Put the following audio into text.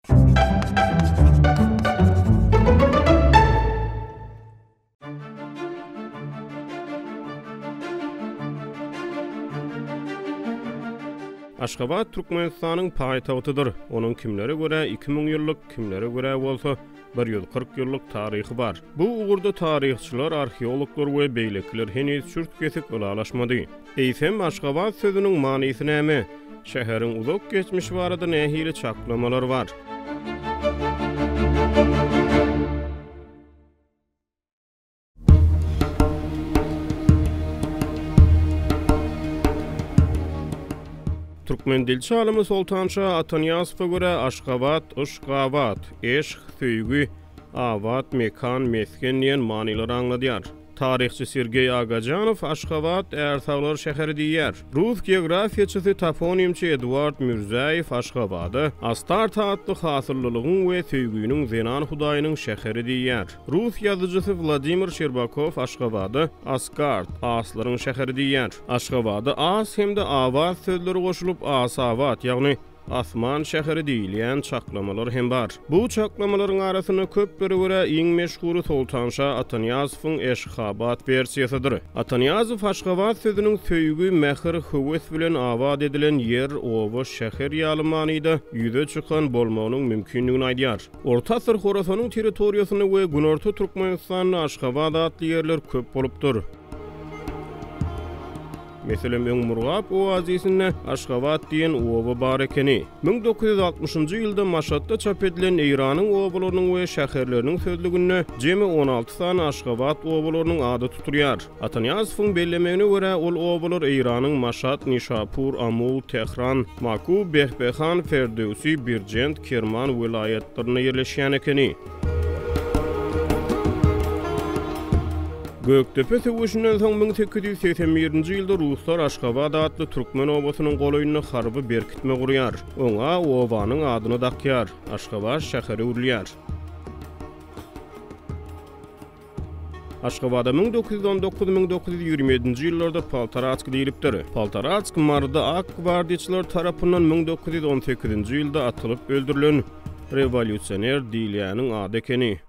Aşgabat Türkmenistanyň paýtagtydyr. Onuň kimlere görä 2000 ýyllyk, kimlere görä bolsa 140 ýyllyk taryhy bar. Bu ugurda taryhçylar, arheologlar we beýlekiler heniz çürt-kesik ylalaşmady. Eýsem, Aşgabat sözüniň manysy näme? Şäheriň uzak geçmişi barada nähili çaklamalar bar? Türkmen dilçi alymy Soltanşa Atanyýazowa görä, Aşgabat, yşk-abat, eşk, söýgi, abat, mekan, mesgen diýen manylary aňladýar. Taryhçy Sergeý Agajanow Aşgabat, ärsaglar şäheri diýýär. Rus geografiýaçysy, toponimçi Eduard Mürzäýew Aşgabada Astarta atly hasyllylygyň we söýginiň zenan hudaýynyň şäheri diýýär. Rus ýazyjysy Wladimir Şerbakow Aşgabada Asgard, aslaryň şäheri diýýär. Aşgabada as hem-de abat sözleri goşulyp Asabat, ýagny Asman şäheri diýilýän çaklamalar hem bar. Bu çaklamalaryň arasynda köplere görä iň meşhury Soltanşa Atanyýazowyň Eşhabat wersiýasydyr. Atanyýazow Aşgabat sözüniň söýgi, mähir, höwes bilen abat edilen ýer, oba, şäher ýaly manyda ýüze çykan bolmagynyň mümkindigini aýdýar. Orta asyr Horasanyň territoriýasynda we Günorta Türkmenistanda Aşgabat atly ýerler köp bolupdyr. Meselem, öň Murgap oazisinde Aşgabat diýen oba bar ekeni. 1960-njy ýylda Maşatda çap edilen Eýranyň obalarynyň we şäherleriniň sözlüginde jemi 16 sany Aşgabat obalarynyň ady tutulýar. Atanyýazowyň bellemegine görä, ol obalar Eýranyň Maşat, Nişapur, Amul, Tähran, Maku, Behbehan, Ferdöwsi, Birjent, Kerman welaýatlarynda ýerleşýän ekeni. Gökdepe söweşinden soň 1881-nji ýylda ruslar Aşgabat atly türkmen obasynyň golaýynda harby berkitme gurýar. Oňa obanyň adyny dakýar. Aşgabat şähere öwrülýär. Aşgabada 1919, 1927-nji ýyllarda Poltoratsk diýlipdir. Poltoratsk Maryda ak gwardiýaçylar tarapyndan 1918-nji ýylda atylyp öldürilen rewolýusioner diýilýäniň ady ekeni.